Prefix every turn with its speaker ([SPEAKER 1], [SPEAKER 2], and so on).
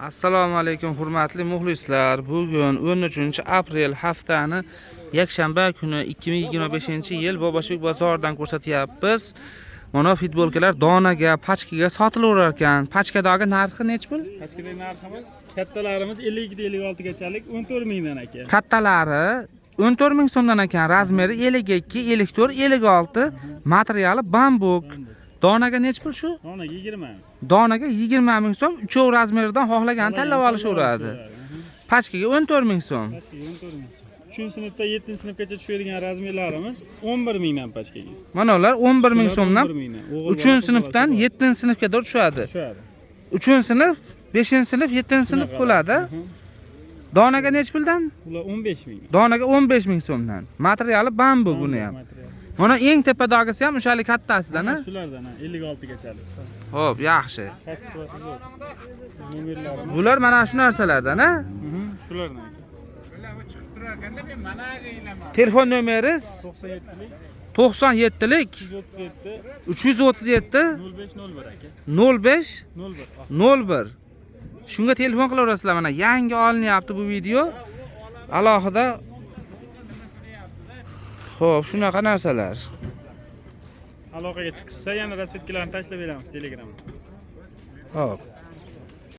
[SPEAKER 1] Assalomu alaykum, hurmatli muxlislar. Bugun 13-aprel, haftani yakshanba kuni, 2025-yil Boboshbek bozoridan ko'rsatyapmiz. Mana futbolkalar donaga, pachkaga sotilaverar ekan. Pachkadagi narxi nechi pul?
[SPEAKER 2] Pachkadagi narximiz, kattalarimiz 52 56 gachalik 14 mingdan, aka.
[SPEAKER 1] Kattalari 14 ming so'mdan ekan. Размер i 52, 54, 56, materiali bambuk. Donaga nechi pul shu?
[SPEAKER 2] Donaga 20.
[SPEAKER 1] Donaga 20 ming so'm, uchov размер idan xohlagan tanlab olishaveradi. Pachkaga 14 ming so'm.
[SPEAKER 2] Pachkaga 14 ming so'm. 3-sinfdan 7-sinfgacha tushadigan размер larimiz 11 mingdan pachkaga.
[SPEAKER 1] Mana ular 11 ming
[SPEAKER 2] Shular
[SPEAKER 1] so'mdan.
[SPEAKER 2] 11 mingdan. O'g'il bola,
[SPEAKER 1] 3
[SPEAKER 2] qiz
[SPEAKER 1] sinfdan
[SPEAKER 2] bolasi bor.
[SPEAKER 1] 7 sinfga tushadi.
[SPEAKER 2] Tushadi.
[SPEAKER 1] 3 sinf, 5 sinf, 7 sinf
[SPEAKER 2] Shunaqa.
[SPEAKER 1] bo'ladi. Donaga nechi puldan?
[SPEAKER 2] Ular 15 mingdan.
[SPEAKER 1] Donaga 15 ming so'mdan. Materiali bambu buni ham.
[SPEAKER 2] Material.
[SPEAKER 1] Mana eng tepadagisi ham o'shalik kattasidan, a?
[SPEAKER 2] Shulardan, ha, 56 gachalik.
[SPEAKER 1] Xo'p, yaxshi.
[SPEAKER 2] Качество si zo'r. Nomerlarimiz.
[SPEAKER 1] Bular mana shu narsalardan, a?
[SPEAKER 2] Shulardan, aka.
[SPEAKER 1] Telefon nomeringiz?
[SPEAKER 2] 97lik
[SPEAKER 1] 97lik
[SPEAKER 2] 337
[SPEAKER 1] 337
[SPEAKER 2] 05 01, aka.
[SPEAKER 1] 05
[SPEAKER 2] 01.
[SPEAKER 1] 01. Shunga telefon qilaverasizlar. Mana yangi olinyapti bu video. Alohida. Xo'p, shunaqa narsalar.
[SPEAKER 2] Aloqaga chiqishsa, yana расцветка larni tashlab beramiz Telegramda.
[SPEAKER 1] Xo'p.